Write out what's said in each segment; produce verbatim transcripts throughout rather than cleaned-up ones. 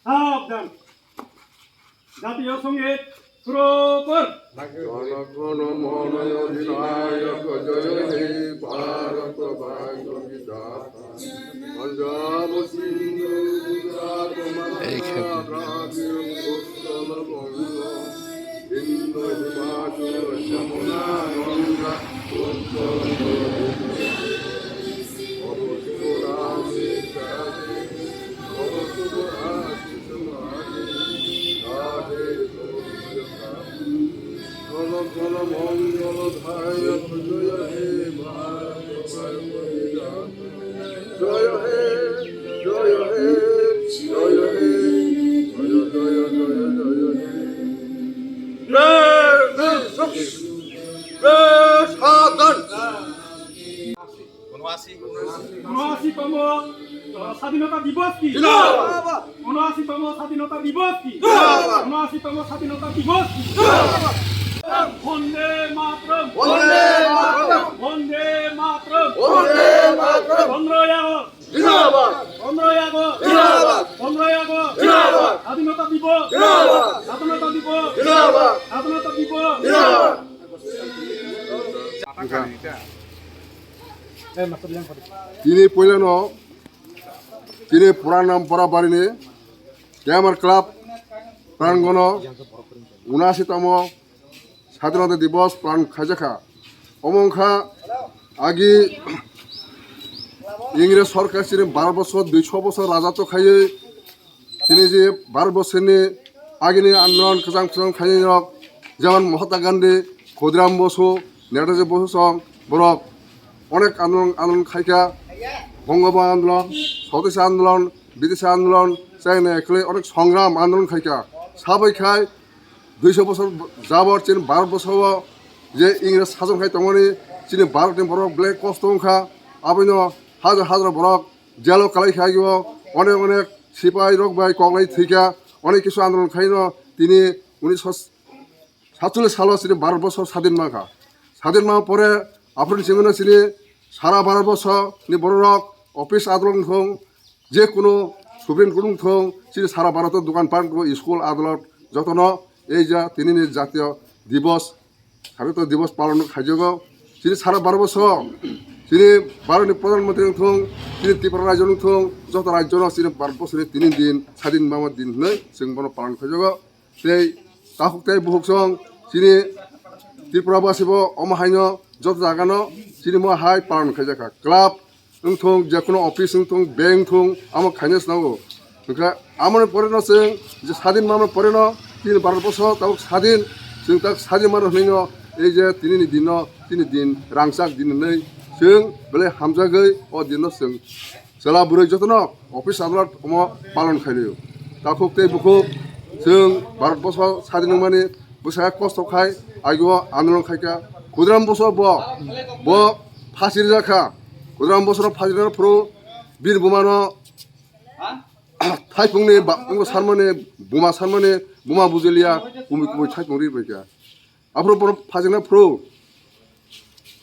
সাবধান। জাতীয় সঙ্গীত শুরু কর। জনগণ মন অধিনায়ক জয় হে ভারত ভাগ্য বিধাতা। পঞ্জাব সিন্ধু গুজরাট মহারাষ্ট্র দ্রাবিড় উৎকল বঙ্গ ইন্দ্র হিমাচল যমুনা গঙ্গা উৎকল গোদাবরী। উনআশিতম স্বাধীনতা দিবস কি? জিন্দাবাদ। উনআশিতম স্বাধীনতা দিবস কি? জিন্দাবাদ। উনআশিতম স্বাধীনতা দিবস কি? জিন্দাবাদ। বন্দে মাতরম। বন্দে মাতরম। বন্দে মাতরম। বন্দে মাতরম। পনেরোই আগস্ট। জিন্দাবাদ। পনেরোই আগস্ট। জিন্দাবাদ। পনেরোই আগস্ট। জিন্দাবাদ। স্বাধীনতা দিবস। জিন্দাবাদ। স্বাধীনতা দিবস। জিন্দাবাদ। স্বাধীনতা দিবস। জিন্দাবাদ। Tini puilano, tini Puranam Pora barini Gamer Club prangono unasitamo Sadhinota Dibos palan khaijakha. Omo wngkha agi Ingres sorkar chini baro bosor, duiso bosor rajato khaiwi Tini je Bharat borsoni agini andolon kwchang kwchang khainai rok, jemon Mahatma Gandhi, Khudiram Bosu, Netaji Bosu song borok onek andolon, andolon khaikha, Bongobandhu andolon, Sotisa andolon, Bidisa andolon, chayeng nai khlai onek songram andolon khaikha. Sabai khai duiso bosor jabor chini Bharat borsao je Ingres sason khai tongmani chini Bharatni borok belai kosto wngkha, aboino hajar hajar borok jelo kalai kha, agio onek onek sipai rok bai koklai thwikha, onek kisu andolon khaino tini unisho satchollish salo chini Bharat borsho sadin mankha. Sadin mang pore aphuru chimino chini sara Bharat borsho ni bororok office adolot wngthong, je kuno Supreme Court wngthong, chini sara Bharat o dokan pan, school, adolot jotono ei ja tinini jatiyo dibos Sadhinota Dibos palon khaijago. Chini sara Bharat borsho, chini Bharatni Pradhan Mantri wngthong, chini Tripura rajyo wngthong, joto rajyono chini Bharat borsoni tini din, sadin mama din hwnwi chwng bono palon khaijago. Tei takhuk tei bukhuk song, chini Tripura basibo omo haino joto jagano chini mo hai palon khaijakha. Club wngthong, jekhuno office wngthong, bank wngthong, amo khaina swnamgo. Hwnkhe amoni poreno chwng je sadin manmani poreno tini Bharat borsho tabuk sadin, chwng tak sadin mano hwnwi no ei je tinini dinno, tini din rangchak din hwnwi chwng belai hamjagwi o dinno chwng chwla bwrwi jotono office adolot omo palon khailio. Takhuk tei bukhuk chwng Bharat borsho sadin wngmani bwsakhe kosto khai agio andolon khaikha. Khudiram Bosu bo, bo phasi rijak kha. Khudiram Bosuno phasi rijak phuru bini bumano thaipungni ba-, wngbo sarmani, buma sarmani, buma bujiliya, kubui kubui thaipung ri baikha. Aphuru bono phasingna phuru,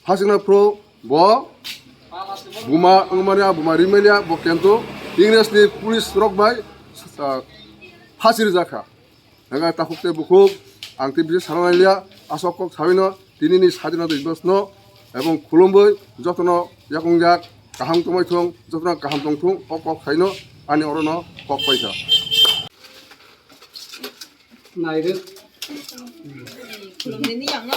phasingna phuru bo buma wngmani, a buma rimaliya, bo kento Ingresni police rok bai, ah, phasi rijak kha. Hingkhe takhuk tei bukhuk, ang tei bisi sana nai liya, aswk kok saui no, tinini Sadhinota Dibos no, ebong khulumui jotono yakung yak kaham tongmai thung, jotono kaham tong thung, o kok sai no ani oro no kok paikha. Nairwk. Khulumnini yang no.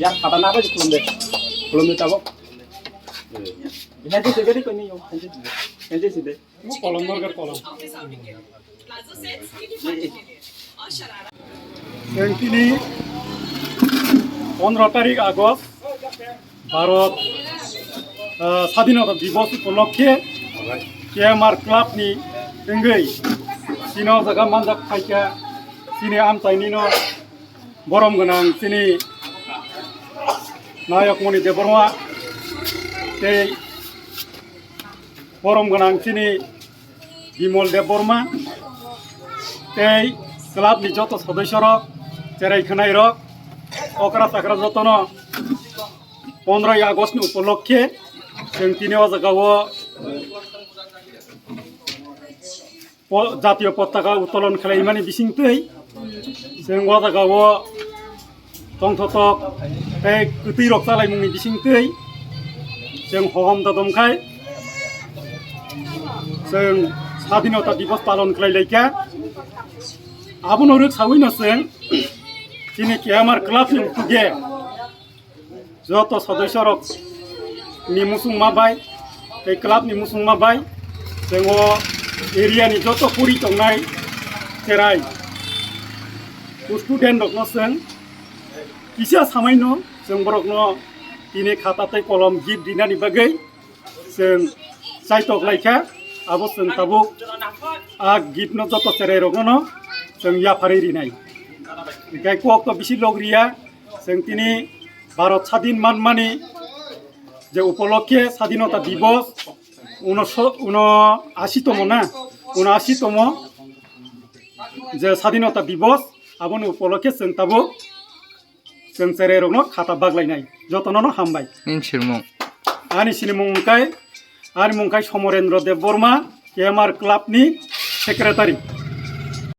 Ya, kata na apa sih, belum deh? Belum ditabok. Nanti sih, nanti kau ini, nanti sih deh. Kolom dorkar, kolom. Yang tini pondro tarik August, Bharat, ah, Sadhinota Dibos upolokhe K M R Club ni wngwi chini o jaga manjak phaikha chini amchaini no borom gwnang chini Nayok Moni Debbarma tei borom gwnang chini Bimol Debbarma tei club ni joto sodosyo rok, cherai khwnai rok, okra chakra jotono pondroi August ni upolokhe chwng tini o jaga o po-, jatiyo potaka uttolon khlaimani bisingtwi chwng o jaga o tongthotok tei kwtwi rok chalaimungni bisingtwi chwng hohom dodom khai chwng Sadhinota Divos palon khlai laikha. Abono rwk sawino chwng chini K M R Club ni uktuge joto sodosyo rok ni musungma bai tei club ni musungma bai chwng o area ni joto puri tongnai cherai student rokno chwng kisa samaino chwng borokno tini khata tei kolom gift rinani bagwi chwng chaitok laikha. Abo chwng tabuk a gift no joto cherai rokno chwng yapharwi rinai. Hinkhe kok to bisi log riya, chwng tini Bharat sadhin manmani je upolokhe Sadhinota Divos uno so-, uno ashi tomo na, uno ashi tomo je Sadhinota Divos, aboni upolokhe chwng tabuk chwng cherai rokno khata baglainai. Jotono no hambai. Nini sinimung? Ani sinimung wngkai, ani mung kai Somorendra Debbarma, K M R Club ni secretary.